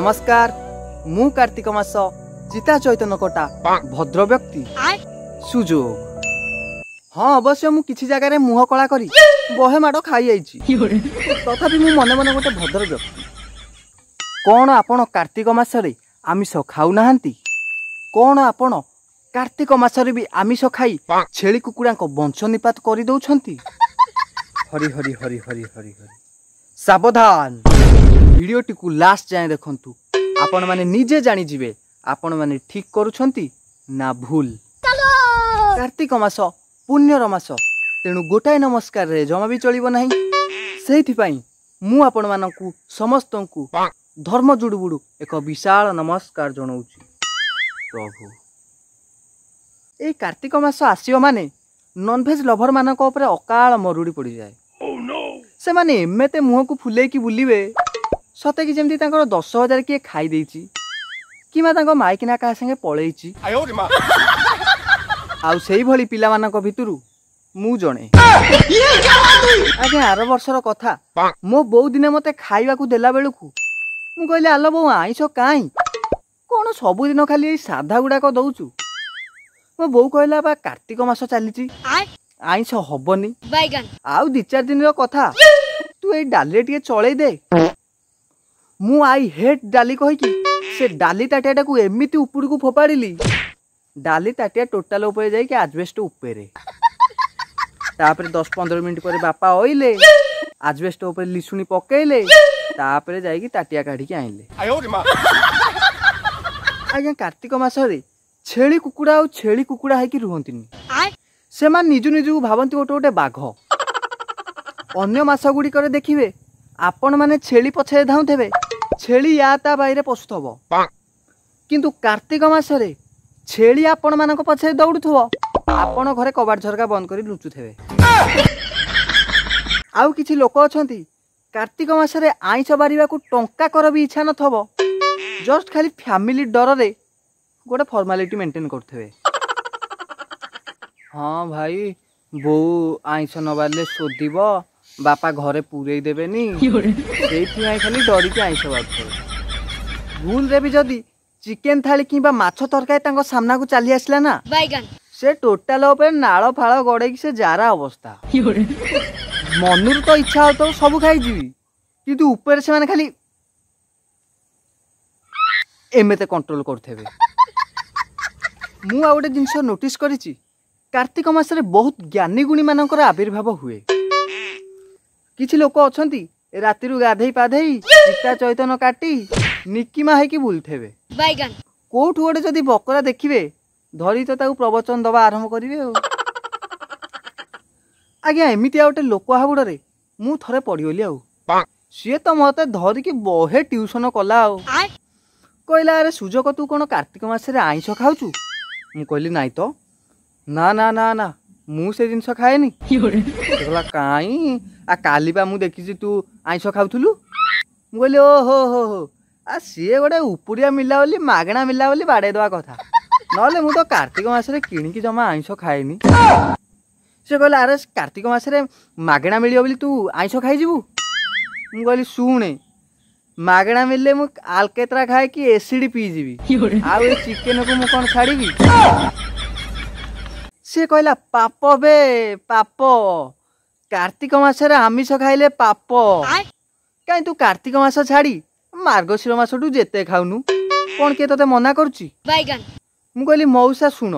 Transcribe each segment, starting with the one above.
ନମସ୍କାର, ମୁଁ କାର୍ତ୍ତିକ ମାସ ଚିତା ଚୈତନ୍ୟ କଟା ଭଦ୍ର ବ୍ୟକ୍ତି ସୁଯୋଗ। ହଁ, ଅବଶ୍ୟ ମୁଁ କିଛି ଜାଗାରେ ମୁହଁ କଳା କରି ବହେ ମାଡ଼ ଖାଇଯାଇଛି, ତଥାପି ମୁଁ ମନେ ମନେ ଗୋଟେ ଭଦ୍ର ବ୍ୟକ୍ତି। କ'ଣ ଆପଣ କାର୍ତ୍ତିକ ମାସରେ ଆମିଷ ଖାଉନାହାନ୍ତି? କ'ଣ ଆପଣ କାର୍ତ୍ତିକ ମାସରେ ବି ଆମିଷ ଖାଇ ଛେଳି କୁକୁଡ଼ାଙ୍କ ବଂଶ ନିପାତ କରିଦେଉଛନ୍ତି? ହରି ହରି ହରି ହରି ହରି ହରି। ସାବଧାନ, ଭିଡ଼ିଓଟିକୁ ଲାଷ୍ଟ ଯାଏଁ ଦେଖନ୍ତୁ, ଆପଣମାନେ ନିଜେ ଜାଣିଯିବେ ଆପଣମାନେ ଠିକ୍ କରୁଛନ୍ତି ନା ଭୁଲ। କାର୍ତ୍ତିକ ମାସ ପୁଣ୍ୟର ମାସ, ତେଣୁ ଗୋଟାଏ ନମସ୍କାରରେ ଜମା ବି ଚଳିବ ନାହିଁ। ସେଇଥିପାଇଁ ମୁଁ ଆପଣମାନଙ୍କୁ ସମସ୍ତଙ୍କୁ ଧର୍ମ ଜୁଡ଼ୁବୁଡ଼ୁ ଏକ ବିଶାଳ ନମସ୍କାର ଜଣାଉଛି। ପ୍ରଭୁ, ଏଇ କାର୍ତ୍ତିକ ମାସ ଆସିବ ମାନେ ନନଭେଜ୍ ଲଭରମାନଙ୍କ ଉପରେ ଅକାଳ ମରୁଡ଼ି ପଡ଼ିଯାଏ। ସେମାନେ ଏମିତି ମୁହଁକୁ ଫୁଲେଇକି ବୁଲିବେ ସତେ କି ଯେମିତି ତାଙ୍କର 10,000 କିଏ ଖାଇ ଦେଇଛି କିମ୍ବା ତାଙ୍କ ମାଇକିନା କାହା ସାଙ୍ଗେ ପଳେଇଛି। ଆଉ ସେଇଭଳି ପିଲାମାନଙ୍କ ଭିତରୁ ମୁଁ ଜଣେ। ଆଜ୍ଞା, ଆର ବର୍ଷର କଥା, ମୋ ବୋଉ ଦିନେ ମତେ ଖାଇବାକୁ ଦେଲା ବେଳକୁ ମୁଁ କହିଲି, ଆଲୋ ବୋଉ, ଆଇଁଷ କାଇଁ? କ'ଣ ସବୁଦିନ ଖାଲି ଏଇ ସାଧା ଗୁଡ଼ାକ ଦଉଛୁ? ମୋ ବୋଉ କହିଲା, ବା କାର୍ତ୍ତିକ ମାସ ଚାଲିଛି, ଆଇଁଷ ହବନି, ଆଉ 2 4 ଦିନର କଥା, ତୁ ଏଇ ଡାଲିରେ ଟିକେ ଚଳେଇ ଦେ। ମୁଁ I hate ଡାଲି କହିକି ସେ ଡାଲି ତାଟିଆଟାକୁ ଏମିତି ଉପରକୁ ଫୋପାଡ଼ିଲି, ଡାଲି ତାଟିଆ ଟୋଟାଲ ଉପରେ ଯାଇକି ଆଜବେଷ୍ଟ ଉପରେ। ତାପରେ 10 15 ମିନିଟ୍ ପରେ ବାପା ଅଇଲେ, ଆଜବେଷ୍ଟ ଉପରେ ଲିସୁଣି ପକେଇଲେ, ତାପରେ ଯାଇକି ତାଟିଆ କାଢିକି ଆଣିଲେ। ଆଜ୍ଞା, କାର୍ତ୍ତିକ ମାସରେ ଛେଳି କୁକୁଡ଼ା ଆଉ ଛେଳି କୁକୁଡ଼ା ହେଇକି ରୁହନ୍ତିନି, ସେମାନେ ନିଜୁ ନିଜକୁ ଭାବନ୍ତି ଗୋଟେ ଗୋଟେ ବାଘ। ଅନ୍ୟ ମାସ ଗୁଡ଼ିକରେ ଦେଖିବେ ଆପଣମାନେ ଛେଳି ପଛରେ ଧାଉଁଥିବେ, ଛେଳି ୟା ତା ବାଇରେ ପଶୁଥିବ, କିନ୍ତୁ କାର୍ତ୍ତିକ ମାସରେ ଛେଳି ଆପଣମାନଙ୍କ ପଛରେ ଦୌଡ଼ୁଥିବ, ଆପଣ ଘରେ କବାଟ ଝରକା ବନ୍ଦ କରି ଲୁଚୁଥିବେ। ଆଉ କିଛି ଲୋକ ଅଛନ୍ତି, କାର୍ତ୍ତିକ ମାସରେ ଆଇଁଷ ବାରିବାକୁ ଟଙ୍କା କର ବି ଇଚ୍ଛା ନଥିବ, ଜଷ୍ଟ ଖାଲି ଫ୍ୟାମିଲି ଡରରେ ଗୋଟେ ଫର୍ମାଲିଟି ମେଣ୍ଟେନ୍ କରୁଥିବେ। ହଁ ଭାଇ, ବୋଉ ଆଇଁଷ ନ ବାରିଲେ ଶୋଧିବ, ବାପା ଘରେ ପୁରେଇ ଦେବେନି, ସେଇଥିପାଇଁ ଖାଲି ଡରିକି ଆଇଁଷ ବାରୁଥିବେ। ଭୁଲରେ ବି ଯଦି ଚିକେନ ଥାଳି କିମ୍ବା ମାଛ ତରକାରୀ ତାଙ୍କ ସାମ୍ନାକୁ ଚାଲି ଆସିଲା ନା, ସେ ଟୋଟାଲ ଉପରେ ନାଳ ଫାଳ ଗଡ଼େଇକି ସେ ଯାରା ଅବସ୍ଥା। ମନରୁ ତ ଇଚ୍ଛା ହଉଥିବ ସବୁ ଖାଇଯିବି, କିନ୍ତୁ ଉପରେ ସେମାନେ ଖାଲି ଏମିତି କଣ୍ଟ୍ରୋଲ କରୁଥିବେ। ମୁଁ ଆଉ ଗୋଟେ ଜିନିଷ ନୋଟିସ୍ କରିଛି, କାର୍ତ୍ତିକ ମାସରେ ବହୁତ ଜ୍ଞାନୀ ଗୁଣୀମାନଙ୍କର ଆବିର୍ଭାବ ହୁଏ। କିଛି ଲୋକ ଅଛନ୍ତି ରାତିରୁ ଗାଧେଇ ପାଧେଇ ଚିତା ଚୈତନ କାଟି ନିକିମା ହେଇକି ବୁଲୁଥିବେ, କୋଉଠୁ ଗୋଟେ ଯଦି ବକରା ଦେଖିବେ ଧରି ତ ତାକୁ ପ୍ରବଚନ ଦବା ଆରମ୍ଭ କରିବେ। ଆଉ ଆଜ୍ଞା, ଏମିତି ଆଉ ଗୋଟେ ଲୋକ ହାବୁଡ଼ରେ ମୁଁ ଥରେ ପଡ଼ିଗଲି, ଆଉ ସିଏ ତ ମତେ ଧରିକି ବହେ ଟ୍ୟୁସନ କଲା। ଆଉ କହିଲା, ଆରେ ସୁଯୋଗ, ତୁ କ'ଣ କାର୍ତ୍ତିକ ମାସରେ ଆଇଁଷ ଖାଉଛୁ? ମୁଁ କହିଲି, ନାଇଁ ତ, ନା ନା ନା ନା, ମୁଁ ସେ ଜିନିଷ ଖାଏନି। କହିଲା, କାଇଁ, ଆ କାଲି ବା ମୁଁ ଦେଖିଛି ତୁ ଆଇଁଷ ଖାଉଥିଲୁ। ମୁଁ କହିଲି, ଓ ହୋ ହୋ ହୋ, ଆ ସିଏ ଗୋଟେ ଉପୁରିଆ ମିଳିଲା ବୋଲି, ମାଗଣା ମିଳିଲା ବୋଲି ବାଡ଼େଇ ଦେବା କଥା, ନହେଲେ ମୁଁ ତ କାର୍ତ୍ତିକ ମାସରେ କିଣିକି ଜମା ଆଇଁଷ ଖାଏନି। ସେ କହିଲା, ଆରେ କାର୍ତ୍ତିକ ମାସରେ ମାଗଣା ମିଳିବ ବୋଲି ତୁ ଆଇଁଷ ଖାଇଯିବୁ? ମୁଁ କହିଲି, ଶୁଣେ, ମାଗଣା ମିଳିଲେ ମୁଁ ଆଲକେତ୍ରା ଖାଏ କି ଏସିଡ୍ ପିଇଯିବି, ଆଉ ଏ ଚିକେନକୁ ମୁଁ କ'ଣ ଛାଡ଼ିବି? ସିଏ କହିଲା, ପାପ ବେ ପାପ, କାର୍ତ୍ତିକ ମାସରେ ଆମିଷ ଖାଇଲେ ପାପ। କାହିଁ ତୁ କାର୍ତ୍ତିକ ମାସ ଛାଡ଼ି ମାର୍ଗଶିର ମାସଠୁ ଯେତେ ଖାଉନୁ, କ'ଣ କିଏ ତତେ ମନା କରୁଛି? ମୁଁ କହିଲି, ମଉସା ଶୁଣ,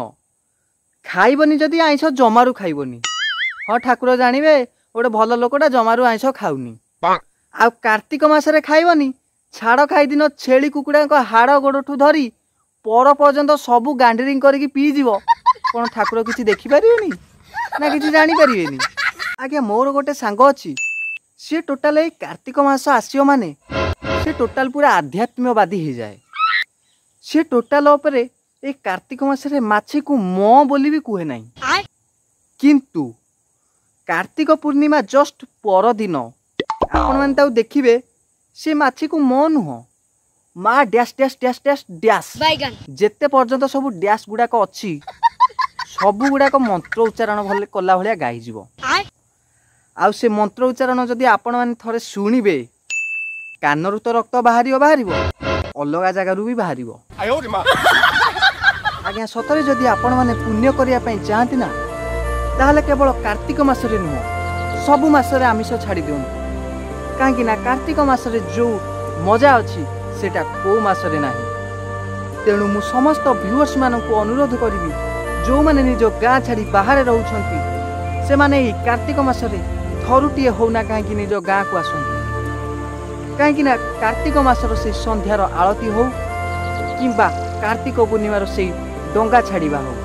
ଖାଇବନି ଯଦି ଆଇଁଷ ଜମାରୁ ଖାଇବନି। ହଁ, ଠାକୁର ଜାଣିବେ ଗୋଟେ ଭଲ ଲୋକଟା ଜମାରୁ ଆଇଁଷ ଖାଉନି। ଆଉ କାର୍ତ୍ତିକ ମାସରେ ଖାଇବନି, ଛାଡ଼ ଖାଇଦିନ ଛେଳି କୁକୁଡ଼ାଙ୍କ ହାଡ଼ ଗୋଡ଼ଠୁ ଧରି ପର ପର୍ଯ୍ୟନ୍ତ ସବୁ ଗାଣ୍ଡିରିଂ କରିକି ପିଇଯିବ, କ'ଣ ଠାକୁର କିଛି ଦେଖିପାରିବେନି ନା କିଛି ଜାଣିପାରିବେନି? ଆଜ୍ଞା, ମୋର ଗୋଟେ ସାଙ୍ଗ ଅଛି, ସିଏ ଟୋଟାଲ ଏଇ କାର୍ତ୍ତିକ ମାସ ଆସିବ ମାନେ ସେ ଟୋଟାଲ ପୁରା ଆଧ୍ୟାତ୍ମ୍ୟବାଦୀ ହେଇଯାଏ। ସିଏ ଟୋଟାଲ ଉପରେ ଏଇ କାର୍ତ୍ତିକ ମାସରେ ମାଛିକୁ ମ ବୋଲି ବି କୁହେ ନାହିଁ, କିନ୍ତୁ କାର୍ତ୍ତିକ ପୂର୍ଣ୍ଣିମା ଜଷ୍ଟ ପରଦିନ ଆପଣମାନେ ତାକୁ ଦେଖିବେ, ସେ ମାଛିକୁ ମ ନୁହଁ, ମା dash dash dash dash dash, ଯେତେ ପର୍ଯ୍ୟନ୍ତ ସବୁ ଡ୍ୟାସ୍ ଗୁଡ଼ାକ ଅଛି ସବୁ ଗୁଡ଼ାକ ମନ୍ତ୍ର ଉଚ୍ଚାରଣ ଭଲ କଲା ଭଳିଆ ଗାଇଯିବ। ଆଉ ସେ ମନ୍ତ୍ର ଉଚ୍ଚାରଣ ଯଦି ଆପଣମାନେ ଥରେ ଶୁଣିବେ, କାନରୁ ତ ରକ୍ତ ବାହାରିବ ବାହାରିବ, ଅଲଗା ଜାଗାରୁ ବି ବାହାରିବ। ଆଜ୍ଞା, ସତରେ ଯଦି ଆପଣମାନେ ପୁଣ୍ୟ କରିବା ପାଇଁ ଚାହାନ୍ତି ନା, ତାହେଲେ କେବଳ କାର୍ତ୍ତିକ ମାସରେ ନୁହଁ, ସବୁ ମାସରେ ଆମିଷ ଛାଡ଼ି ଦିଅନ୍ତୁ। କାହିଁକି ନା କାର୍ତ୍ତିକ ମାସରେ ଯେଉଁ ମଜା ଅଛି, ସେଇଟା କେଉଁ ମାସରେ ନାହିଁ। ତେଣୁ ମୁଁ ସମସ୍ତ ଭିଉଅର୍ସମାନଙ୍କୁ ଅନୁରୋଧ କରିବି, ଯେଉଁମାନେ ନିଜ ଗାଁ ଛାଡ଼ି ବାହାରେ ରହୁଛନ୍ତି, ସେମାନେ ଏଇ କାର୍ତ୍ତିକ ମାସରେ ଥରୁଟିଏ ହଉନା କାହିଁକି ନିଜ ଗାଁକୁ ଆସନ୍ତୁ। କାହିଁକି ନା କାର୍ତ୍ତିକ ମାସର ସେଇ ସନ୍ଧ୍ୟାର ଆଳତି ହଉ କିମ୍ବା କାର୍ତ୍ତିକ ପୂର୍ଣ୍ଣିମାର ସେଇ ଡଙ୍ଗା ଛାଡ଼ିବା ହଉ,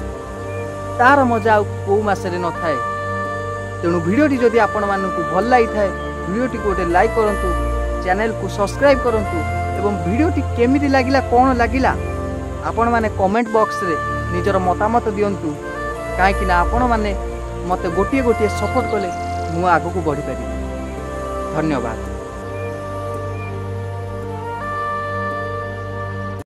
ତାର ମଜା ଆଉ କେଉଁ ମାସରେ ନଥାଏ। ତେଣୁ ଭିଡ଼ିଓଟି ଯଦି ଆପଣମାନଙ୍କୁ ଭଲ ଲାଗିଥାଏ, ଭିଡ଼ିଓଟିକୁ ଗୋଟେ ଲାଇକ୍ କରନ୍ତୁ, ଚ୍ୟାନେଲକୁ ସବସ୍କ୍ରାଇବ୍ କରନ୍ତୁ ଏବଂ ଭିଡ଼ିଓଟି କେମିତି ଲାଗିଲା, କ'ଣ ଲାଗିଲା, ଆପଣମାନେ କମେଣ୍ଟ ବକ୍ସରେ ନିଜର ମତାମତ ଦିଅନ୍ତୁ। କାହିଁକି ନା ଆପଣମାନେ ମୋତେ ଗୋଟିଏ ଗୋଟିଏ ସପୋର୍ଟ କଲେ ମୁଁ ଆଗକୁ ବଢ଼ିପାରିବି। ଧନ୍ୟବାଦ।